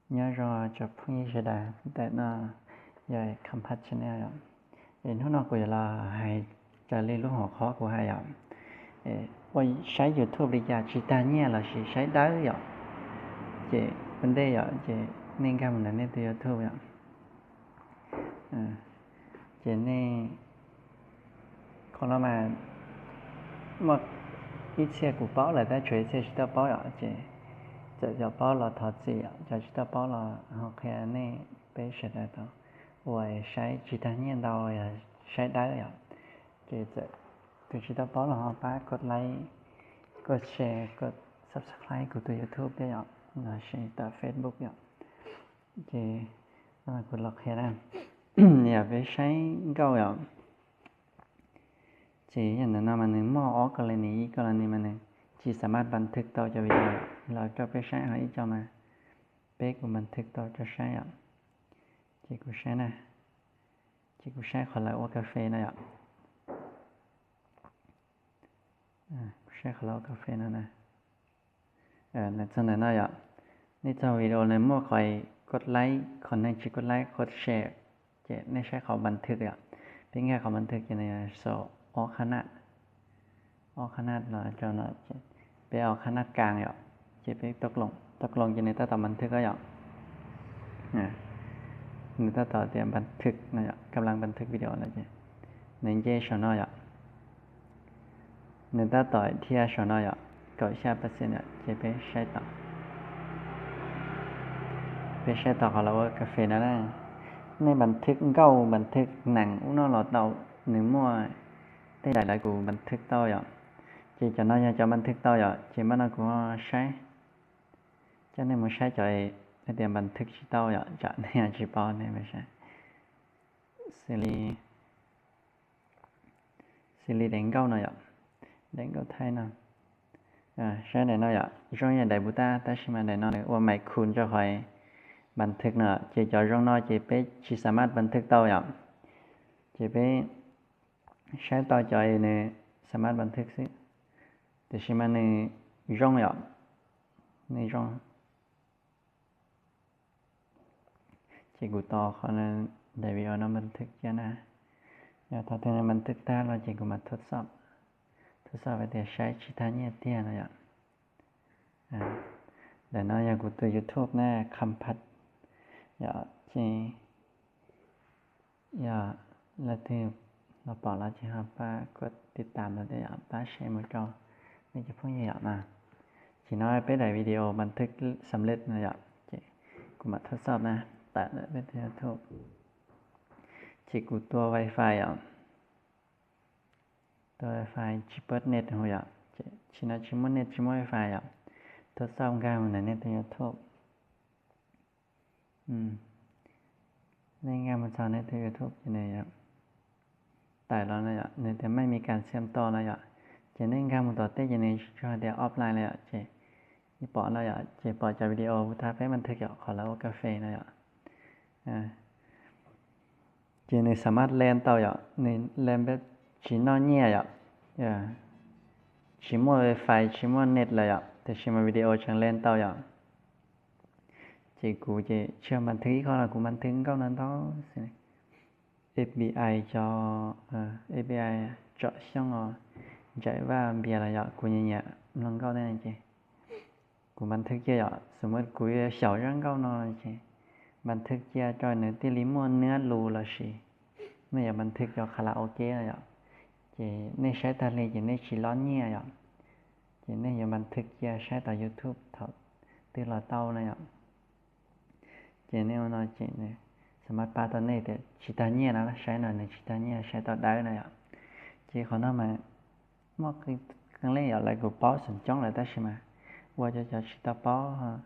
Nyob zoo tsoom phooj ywg sawv daws, ntawm no yog Compass Channel yom. Es hnub no kuv yuav los hais raws li lub hom qhov kuv hais yom. Ua saib YouTube li cas tsis tag nyiaj lossis saib dawb yom. Ces ua ntej yom, ces nej nkag mus ntawm nej tus YouTube yom. Ces nej, qhov no mas muaj ib txhia kuv paub lawm tab tshuav ib txhia tsis tau paub yom. Ces txawm cov paub los thov txim yom, cov tsis tau paub los ho qhia nej peb sawv daws tau ua saib tsis tag nyiaj ntau yog saib dawb yom. Ces txawm tus tsis tau paub los ho pab kos like, kos share, kos subscribe kuv tus YouTube thiab yom, lossis tawm Facebook yom. Ces kuv los qhia na, yog peb saib nkauj yom, ces yog ntawm no mas nws muaj ob kos li ni, ib kos li ni mas nws tsis xam maj npas thwj tau cov video los rau peb saib, ho ib co mas peb kuj npas thwj tau rau saib yom. Ces kuv saib na, ces kuv saib qhov lawv ua kas fes no yom. Kuv saib qhov lawv ua kas fes no na. Txog ntawm no yom, nej txog video nws muaj qhov kos like, qhov neeg tsis kos like, kos share, ces nej saib qhov npas thwj yom. Peb nkag qhov npas thwj ces nws sau ob qhab naj, ob qhab naj los rau no, peb ob qhab naj kas yom, ces peb tau kloos ces nws tab tom npas thwj yom. Nws tab tom tias npas thwj no yom, kab laj npas thwj video no ces nws nce saum no yom. Nws tab tom dhia saum no yom, kaum xya percent yom, ces peb saib tau, peb saib tau qhov lawv ua kas fes no na. Nej npas thwj nkauj, npas thwj neeg ub no los tau, nws muaj tej daim lawv kuj npas thwj tau yom. Ces cov no yog cov npas thwj tau yom, ces npaj no kuv saib, coj nej mus saib cov hais tias npas thwj tsis tau yom, tsam nej tsis paub nej mus saib. Xws li, xws li daim nkauj no yom, daim nkauj thaib no. Saib daim no yom, zoo yam daim puv tab, tab sis mas daim no nws ua mais khus rau qhov npas thwj no, ces cov zoo no ces peb tsis xam maj npas thwj tau yom. Ces peb saib tau cov nws xam maj npas thwj xwb, tiam sis mas nws zoo yom, nws zoo. Ces kuv tos qhov daim video no npas thwj cia na. Yog thaum twg nws npas thwj tag los ces kuv mam thub xoj, thub xoj hais tias saib tsis tag nyiaj tiag no yom. Ntawm no yog kuv tus YouTube na, Compass yom. Ces yog leej twg los pom los ces ho pab kos tiv tam los thiab yom, pab share mus rau nej cov phooj ywg yom na. Ces no peb daim video npas thwj xam lej no yom, ces kuv mam thub xoj na, tawm ntawm peb tus YouTube. Ces kuv tua wifi yom, tua wifi tsis pab net hu yom, ces tsis no tsis muaj net tsis muaj wifi yom, thub xoj nkag mus ntawm nej tus YouTube. Nej nkag mus txog nej tus YouTube ces nws tawm los no yom, nws tias maj mi kas xiam to no yom, ces nej nkag mus tom tej ces nws tsuas hais tias offline no yom, ces pom no yom, ces pom cov video kuv thaij peb npas thwj yom, qhov lawv ua kas fes no yom. Ces nws xam maj len tau yom, nws len peb tsis noj nyiaj yom, tsis muaj wifi tsis muaj net lawm yom, tiam sis mas video tseem len tau yom. Ces kuv ces tsis yog npas thwj ib qho los kuv npas thwj nkauj no ntau xwb. A P I cov, A P I Tsom Xyooj os, Ntsais Vaj Npias los yom, kuv nyiam nyiam mloog nkauj thiab ces kuv npas thwj cia yom. Xws li kuv yuav xyaum zaj nkauj no ces npas thwj cia rau nws thiaj li muaj nab lus lossis nej yuav npas thwj cov karaoke no yom, ces nej saib tag li ces nej tsis lob nyiaj yom. Ces nej yuav npas thwj cia saib tau YouTube thaum twg los tau no yom. Ces nej ua no ces nws xam maj pab tau nej tias tsis tag nyiaj no, saib no nws tsis tag nyiaj, saib tau dawb no yom. Ces qhov no mas muaj qee leej yom, lawv kuj paub xeem coob lawm tab sis mas ua rau cov tsis tau paub,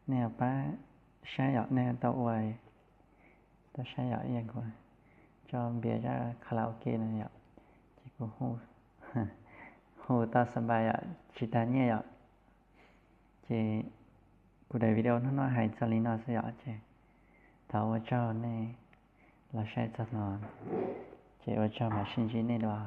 nej pab saib yom, nej tau ua, tau saib yom, ib yam kuv tso npias zaj karaoke no yom, ces kuv hu tau xa npais yom, tsis tag nyiaj yom. Ces kuv daim video hnub no hais txog li no xwb yom, ces thov ua tsaug nej los saib txog no, ces ua tsaug mam sib ntsib nej dua.